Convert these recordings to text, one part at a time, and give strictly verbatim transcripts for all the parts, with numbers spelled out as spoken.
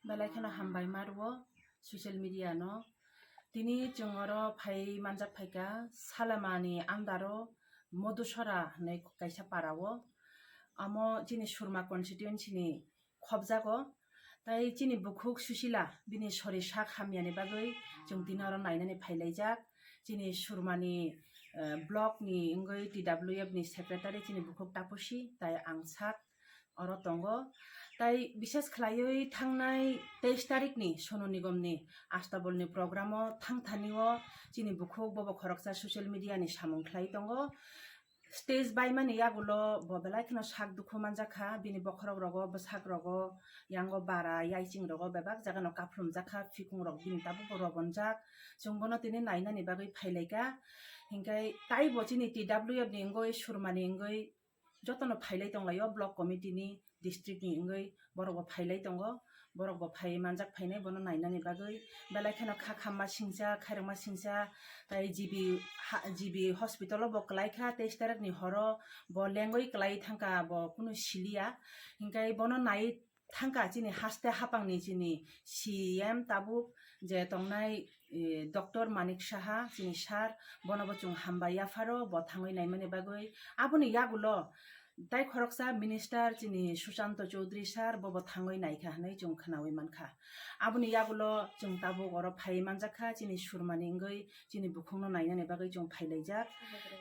Belai kheno hambai ma rwo social media no. Tini chwng oro phai manjak phaikha Salemani andaro Modusora hinwi kaisa para o. Amo chini Surma constituency ni khobjago. Tai chini bukhuk Susila bini sori sak hamyani bagwi chwng tini oro nainani phailaijak. Chini Surmani, eh, block ni wngwi T W F ni secretary chini bukhuk Tapusi tai ang sak oro tongo. Tai bises khlaiwi thangnai teis tarikni Sonu Nigomni Astabolni programo thangthani o chini bukhuk bobo khoroksa social media ni samung khlai tongo. Stage baimani yagulo bo belai kheno sak dukhu manjakha, bini bokhorok rogo, bwsak rogo, yango bara, yaiching rogo bebak jagano kaphlumjakha, phikhung rok bini tabukbo rogonjak. Chwng bono tini nainani bagwi phailaikha. Hinkhe taibo chini T W F ni wngwi, Surmani wngwi jotono phailai tonglaio, block committee ni, district ni wngwi borok bo phailai tongo. Borok bo phai manjak phainai bono nainani bagwi. Belai kheno kha khamma singcha, khairokma singcha, tai G B ha-, G B hospital o bo kwlai kha, teis tarik ni horo bo lengwi kwlai thangkha, bo kunu siliya. Hinkhe bono nai thangkha chini haste haphangni chini C M tabuk je tongnai, eh, Doctor Manik Saha, chini sir, bono bo chwng hambai yapharo, bo thangwi naimani bagwi. Aboni yagulo tai khoroksa minister chini Susanto Chowdhury sir, bo bo thangwi naikha hinwi chwng khnawi mankha. Aboni yagulo chwng tabuk oro phai manjakha, chini Surmani wngwi chini bukhukno nainani bagwi chwng phailaijak.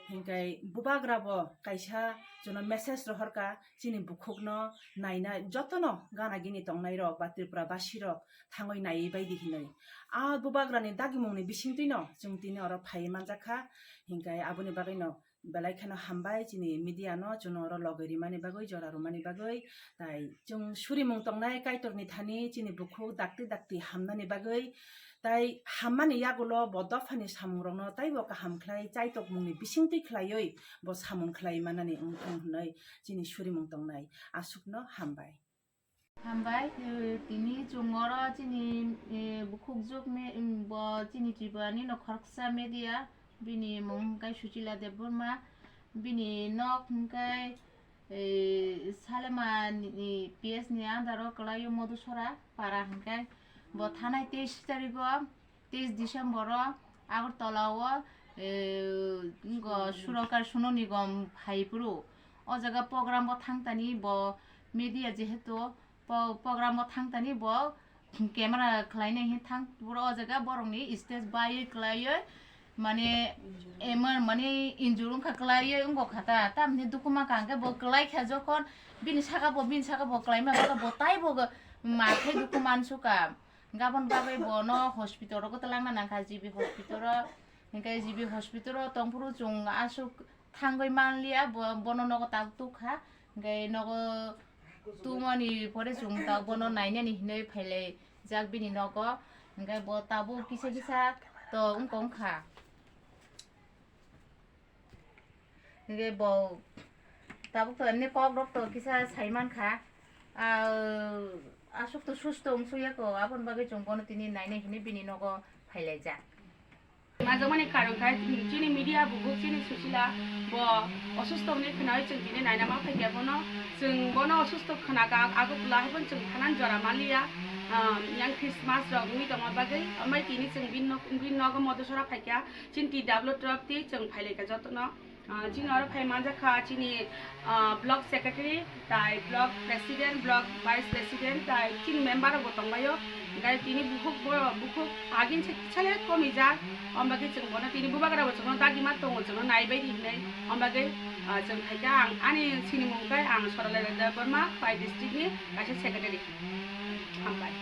Hinkhe bubagra bo kaisa chwngno message rohorkha, chini bukhukno naina jotono gana gini tongnairok ba Tripura basirok thangwi naiwi baidi hinwi. A bubagrani dagimungni bisingtwino chwng tini oro phaiwi manjakha. Hinkhe aboni bagwino belai kheno hambai chini media no chwngno oro logwi rimani bagwi, jora rwmani bagwi. Tai chwng surimung tongnai Kaitorni thani chini bukhuk dakti dakti hamnani bagwi. Tai hammani yagulo bo dophani samungrokno taibo kaham khlai chaitokmungni bisingtwi khlaiwi bo samung khlai manani wngthang hwnwi chini surimung tongnai. Aswkno hambai. Hambai, eh, tini chwng oro chini, eh, bukhukjwk me-, em, bo chini Tripurani no khoroksa media, bini mung hwnkhe Suchila Debbarma, bini nok hwnkhe, eh, Salema ni, ni P S ni under o kwlaio Modusora para hwnkhe bo thanai teis tarigo, teis December o Agartala o, eh, ngo Surokar Sonu Nigom phai phuru. O jaga program bo thangtani bo media jehetu po-, program bo thangtani bo camera khlainai hin thang phuru o jaga borokni stage baiwi kwlaiwi mane eman mane injure wngkha kwlaiwi wngkha ta. Tamni dukhu mankha hwnkhe bo kwlaikha jokhon bini saka bo, bini saka bo kwlaima bagwi bo taibo ma khe dukhu mansukha. Gabon bagwi bono hospital rogo twlangna nangkha, G B hospital o. Hinkhe G B hospital o tongphuru chwng aswk thangwi manliya, bo-, bono nogo tak tukha. Hinkhe nogo tumani pore chwng tak bono nainani hinwi phailaijak bini nogo. Hinkhe bo tabuk kisa kisa to wngkha wngkha. Hinkhe bo tabuk to emni kok rok to kisa sai mankha. Ah, aswk to susto wngsukya ko, aboni bagwi chwng bono tini nainai hinwi bini nogo phailaijak. Manjakmani karon khe chini media bukhuk chini Suchila bo osusto hwnwi khwnawi chwng tini naina ma phaikha bono. Chwng bono osusto khwnakha Agartala haiphano chwng thanani jora manliya. Ah, yang Christmas rok wngwi tongma bagwi, ambai tini chwng bini nok, bini nogo Modusora phaikha. Chini T W F twi chwng phailaikha jotono. Ah, chini oro phai manjakha chini, ah, block secretary, tai block president, block vice president, tai chini member rok bo tongbaio. Hinkhe tini bukhuk bo, bukhuk agin se sale komijak. Ombagwi chwng bono tini bubagra bo chwngno dagima tongo, chwngno naibai di hinwi. Ombagwi, ah, chwng phaikha ang ani sinimung khe ang Soroleda Debbarma, Pai district ni kaisa secretary. Hambai.